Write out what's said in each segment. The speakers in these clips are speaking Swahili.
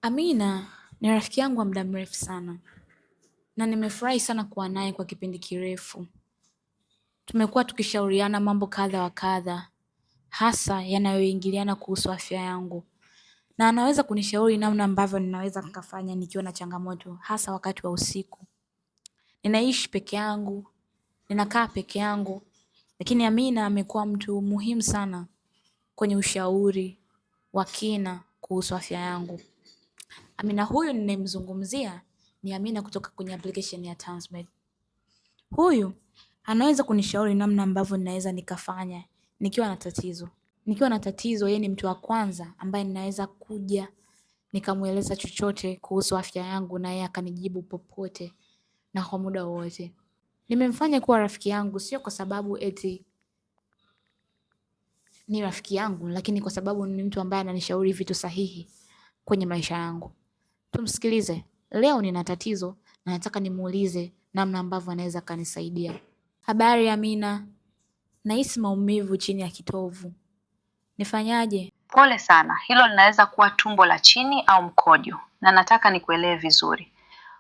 Amina ni rafiki yangu wa muda mrefu sana na nimefurahi sana kuwa naye kwa kipindi kirefu. Tumekuwa tukishauriana mambo kadha wa kadha, hasa yanayoingiliana kuhusu afya yangu, na anaweza kunishauri namna ambavyo ninaweza nikafanya nikiwa na changamoto, hasa wakati wa usiku. Ninaishi peke yangu, ninakaa peke yangu, lakini Amina amekuwa mtu muhimu sana kwenye ushauri wa kina kuhusu afya yangu. Amina huyu ninayemzungumzia ni Amina kutoka kwenye application ya Tanzmed. Huyu anaweza kunishauri namna ambavyo ninaweza nikafanya nikiwa na tatizo. Nikiwa na tatizo, yeye ni mtu wa kwanza ambaye ninaweza kuja nikamweleza chochote kuhusu afya yangu na yeye akanijibu popote na kwa muda wowote. Nimemfanya kuwa rafiki yangu sio kwa sababu eti ni rafiki yangu, lakini kwa sababu ni mtu ambaye ananishauri vitu sahihi kwenye maisha yangu. Tumsikilize. Leo nina tatizo na nataka nimuulize namna ambavyo anaweza akanisaidia. Habari Amina, nahisi maumivu chini ya kitovu. Nifanyaje? Pole sana, hilo linaweza kuwa tumbo la chini au mkojo, na nataka nikuelewe vizuri.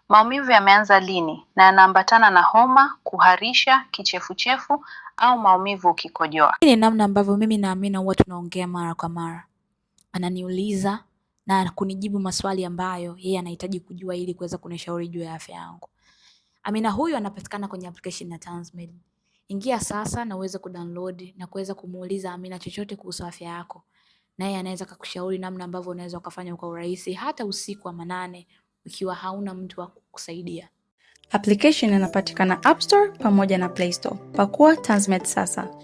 Maumivu yameanza lini na yanaambatana na homa, kuharisha, kichefuchefu au maumivu ukikojoa? Hii ni namna ambavyo mimi na Amina huwa tunaongea mara kwa mara. Ananiuliza na kunijibu maswali ambayo yeye anahitaji kujua ili kuweza kunishauri juu ya afya yangu. Amina huyu anapatikana kwenye application ya Tanzmed. Ingia sasa na uweze kudownload na kuweza kumuuliza Amina chochote kuhusu afya yako, na yeye anaweza kukushauri namna ambavyo unaweza ukafanya kwa urahisi hata usiku wa manane ukiwa hauna mtu wa kukusaidia. Application inapatikana App Store pamoja na Play Store. Pakua Tanzmed sasa.